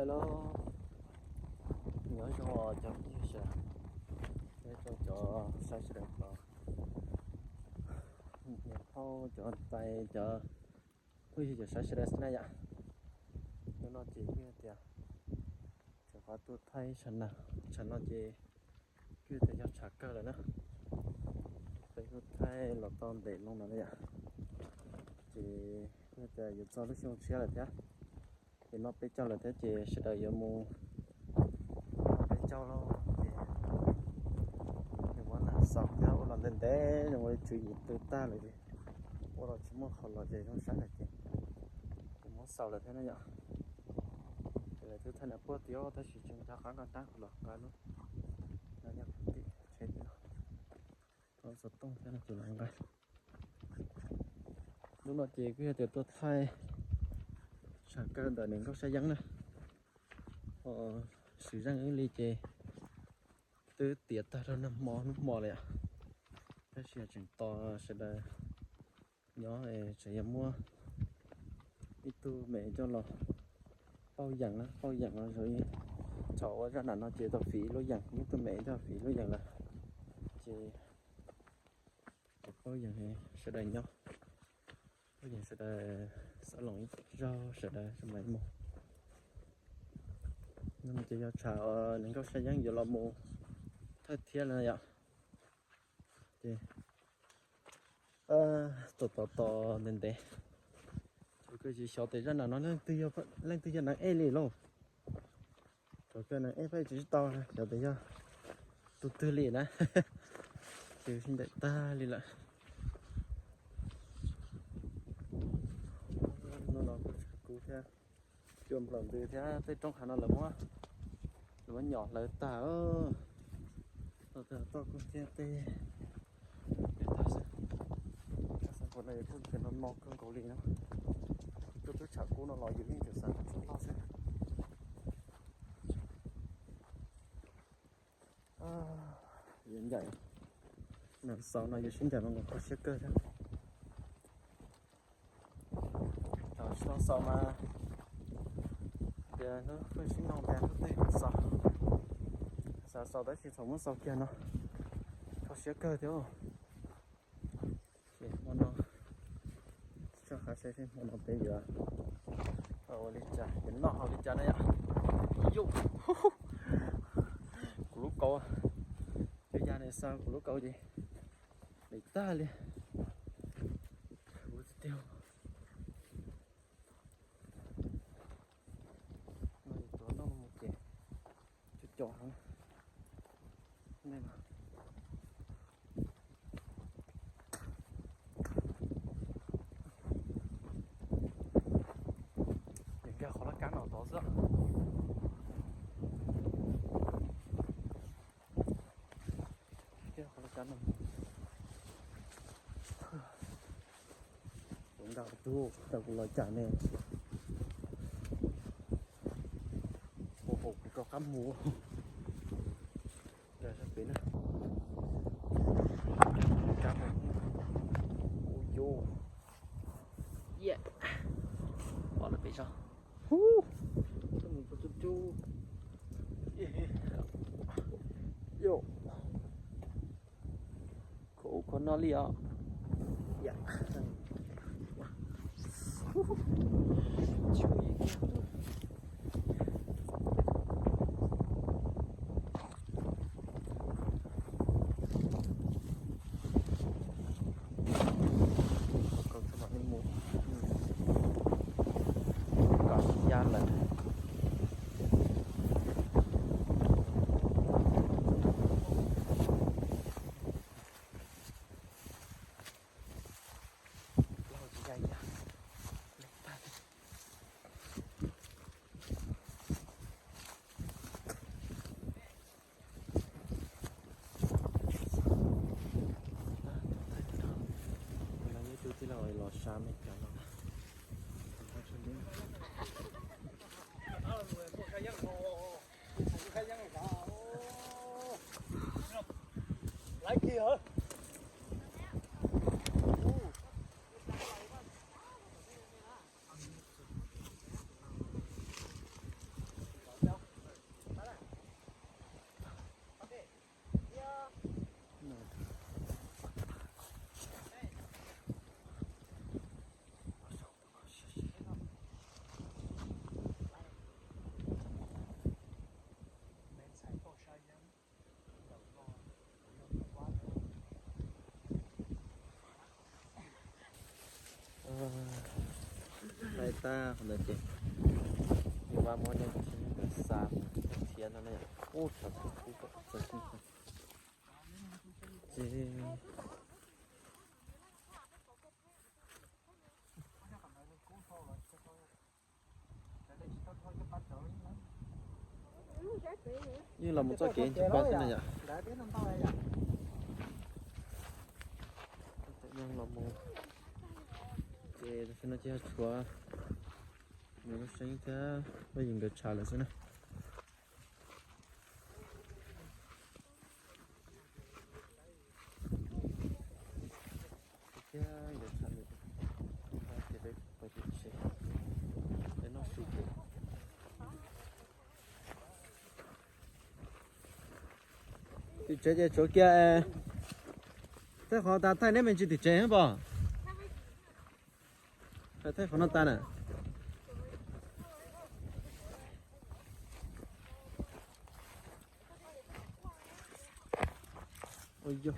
Hello, nyob zoo cov phooj ywg sawv daws, nyob zoo cov saib sawv daws, cov niam phauj, cov ntxhais, cov phooj ywg, cov saib sawv daws xwb na yom. Hnub no ces kuj yog tias tseem qhov tuaj thaij tshav no, tshav no ces kuj yog tias yog tshav kawg lawm na. Peb kuj thaij los tau ntev loo no na yom. Ces kuj yog tias yuav txog lub xyoo tshiab lawm thiab. Ces noj peb caug lawm thiab ces sawv daws yuav mus noj peb caug lawm ces yuav muab nas xaus thiab. Ua los ntev ntev zoo li tswv yim tu tag lawm ces ua los tsis muaj qhov los ces zoo saib lawm ces yuav muab xaus lawm thiab na yom. Ces lawv twb thaij nas puag tiag tab sis tseem nco qab nqa dab qhov los nqa lub no nyob tim tsheb no, xov tooj thiab no ces los nqa. Hnub no ces kuj yog tias tuaj thaij tshav kawg ntawm niam nkauj Sab Yeeb na. Ho swm zeej wb li ces twb tiav tag rau nag hmo hnub hmo lawm yom. Tab sis tseem tos sawv daws nyob, tseem yuav muab ib tug me coj los pauj yeem na, pauj yeem los thaum ua zaj nam no ces tau fiv ib lub yeem, muab tus me coj fiv ib lub yeem lawm. Ces pauj yeem sawv daws nyob, pauj yeem sawv daws xav loos ib zaug sawv daws mam mus. Hnub no ces yog tshav uas niam nkauj Sab Yeeb yuav los mus thawj thiab no yom. Ces tos tos tos ntev ntev, thaum kawg tsis xyov tias zaj nam no leej twg yog nam ej li lauj. Thaum kawg nam ej pheej tsis tau xyov tias yog tus twg li na. Ces sib ncaim tag li lawm. Hnub no kuj tshav kub thiab, cua nplaum ntws thiab tej roob hav no lawv muab, lawv muab nyom hlawv tag. Toj kuj thiab tej, tej tag xwb. Xav kuv no kuj tseem no no kawg nkaus li no. Kuv tuaj twb tshav kub no los yus yeej tseem xav txog loj xwb. Yuav ncaim, nas xaus no yuav sib ncaim mas nkaus kho siab kawg thiab. Thaum tsis tau xaus mas tias hnub pheej sib nug tias hnub twg xaus. Xav xaus tab sis thaum muab xaus kiag no kho siab kawg thiab. Ces hmo no tso qab saib seb hmo no peb yuav ua li cas, yuav noj hauv li cas na yom. Yus, kuv lub kaus, cov yas ne xa kuv lub kaus ces li tag li. Kuv tiag tiag. No yus tuav noj mus ces cov cov heev. Ces nkag qhov laj kab no tod xwb. Nkag qhov laj kab no. Kuv nkag qhov tub tau kuv los cas ne. Ua hauv kuv rov qab mus. Nkag sab pem na. Nkag mus. Ua yus. Pom lawm pem tso. Hu, mus tu tu tu. Yus, khov khov no li os. Koj txhob mam li mus, kom ya lawm. Plaub tsis ya ya. Los yeej tus tij laug los sab me cov no. Laib tag qhov ntawd ces yus vaj muab nej mus saib ntawm xa thiab no ne. Ub, tshav kub kub kom txog tib tag ces yeej los mus txoj kev ntsis pab xwb na yom. Los mus ces tam sim no ces yog tshuav nws lub seeb thiab lub yim nkawd tshav lawm xwb na. Thiab nkawd tshav lawm, ces peb pais tim tsev, peb noj su. Tim tsev ces tshuav kiag, thaij qhov tas thaij neb me ntsis tim tsev pom. Thaij qhov no tas na. Ua yog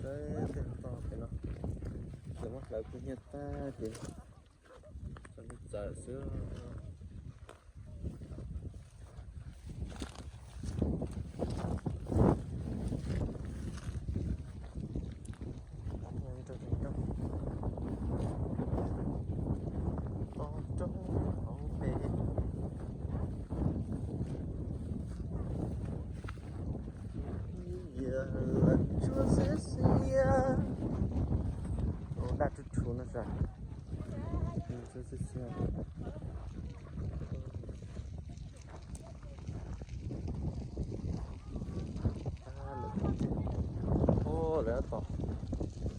saib tej toj pem no, lawv muab hlawv kub hnyiab tag ces txog li txawm xwb. Daj rhuv rhuv no sas. Lawv tab tom,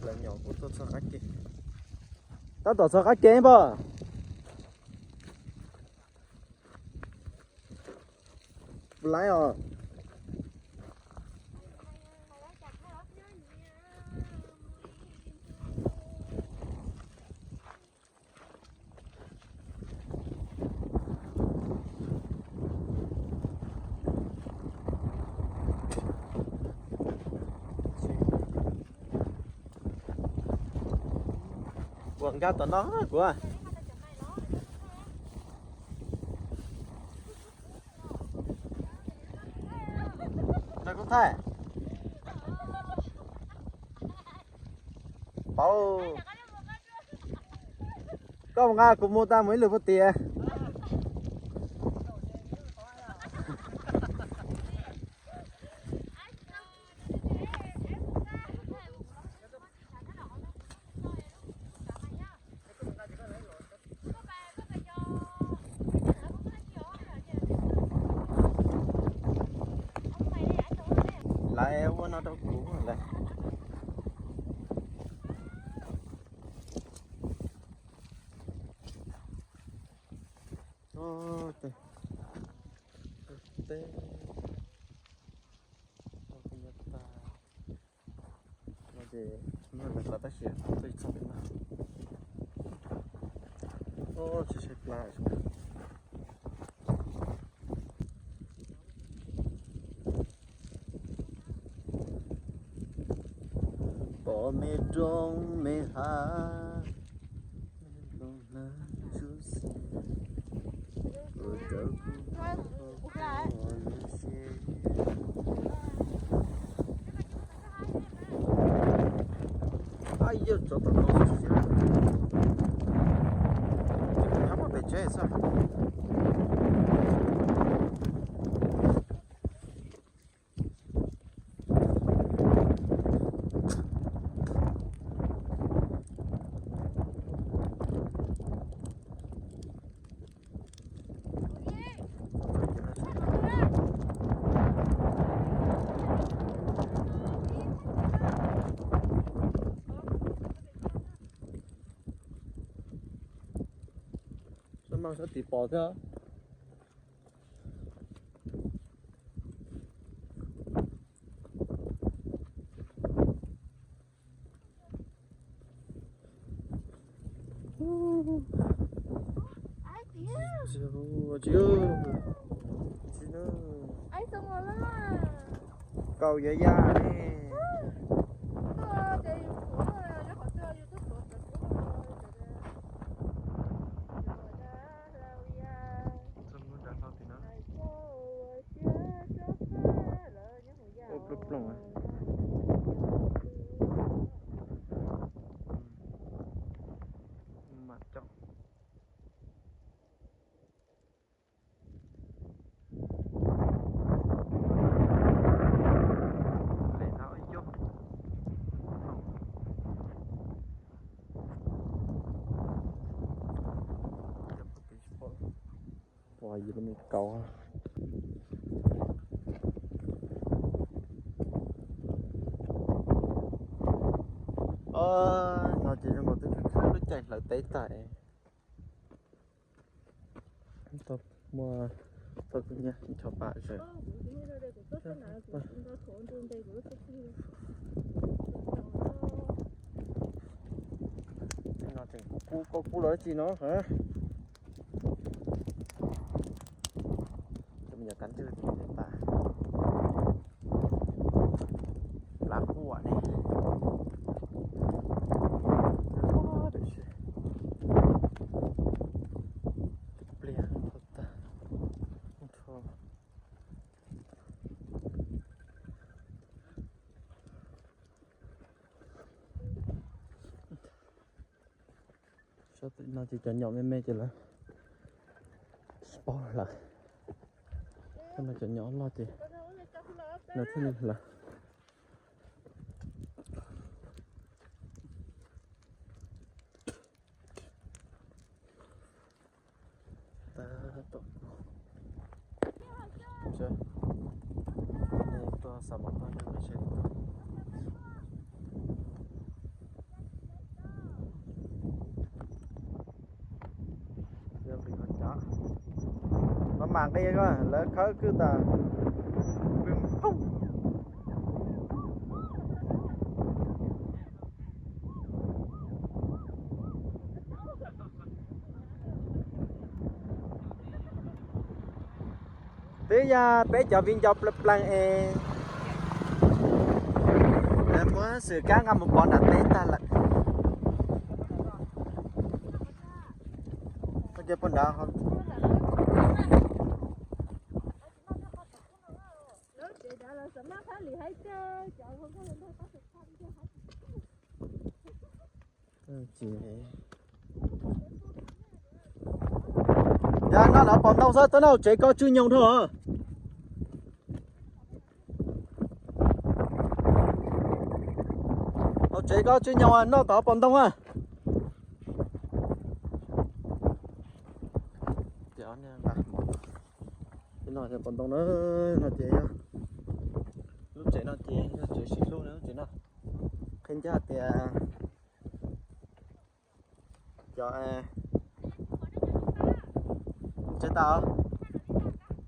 lawv nyom kuj tuaj txog qab ke. Tab tom txog qab ke npog. Puas laib os? Ua nkaj tom no kuv. Nrog kuv thaij. Pauv, koj mus nqa kuv mus tas mus ib lwm puag tim. Lawv ua no rau kuv lawm. Teb, teb, no ces muaj lawv tab sis tuaj txog pem no. Tsis saib plab. Pom me roob me hav, me loo hnab tsuab xiab, ua rau kuv ua lub siab. Ab, yog tsov tom no xwb, nyob puag pem tsev xwb. Sab mas sab tim pom thiab. Kaus ya ya ne. plooj. Mam coj. Ua yus lub me kaus. No ces zoo nkaus twb khwb khwb lub caij hlawv teb tag. Tau muaj tau kub hnyiab ncho pam zem. Tej no tseem kub kub kub los dab tsi no. Cov me nyuam kab ntswg tas. Plab quaj ne. Pliag tag. Sab tim no ces cov nyom me me ces lawv paug lawm. Cov nyom loj ces lawv thiaj li lawv. Tuaj xav mov tag, maj mam nqi ko lawv khawb kwj tas. Twb yog peb cov viv ncaus plaws plaws es muab xwm kab nqa mus pov nram teb tag lawm. Ua cas puas nrad? Ces noj lawv pom ntoo xwb, twb noj hauv tsev ko tsw nyoos dhau. Hauv tsev ko tsw nyoos, noj tom hauv pom ntoo a. Pom ntoo na, no ces yog lub tsev no ces yog tsev sib hlub na lub tsev no. Qhia ncaj tias cov tsev tas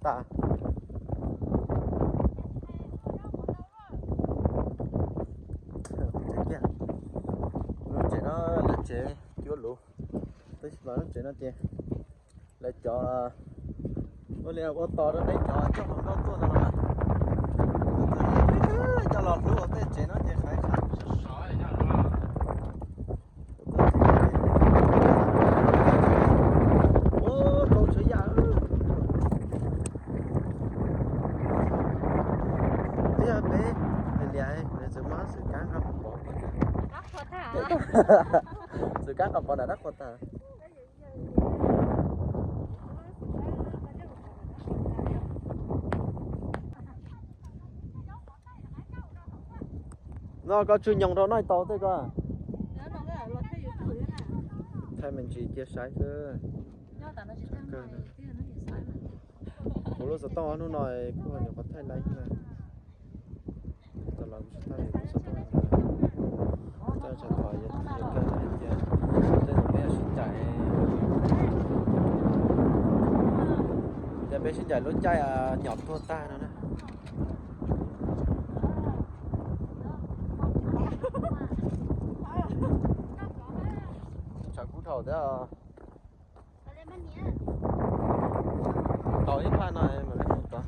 tas. Lub tsev no lawv tsev cuab luv, tab sis mas lub tsev no ces lawv cov ua li ua tos rau peb cov coj hluas nkauj tuaj no. Coj los hlub ua tej tsev no ces hais. Ua kau tshuav yam. Twb yog peb liam liam, kuv txawm muab xwm kab nqa mus pov. Xwm kab nqa pov nram dab qhuas tag. No koj tsw nyoos rau noj tau tej ko. Thaij me ntsis cia saib xwb. Kuv lub xov tooj hnub no kuj nyuam qhuav thaij laib na. Tau los kuv tsis thaij kuv xov tooj. Thaij tshaj thaum yog kawg hais tias tej zaum peb yuav sib ncaim, ces peb sib ncaim lub caij nyom tuag tag no na. Tshav kub dhau thiab. Tau ib phaj no mas tau.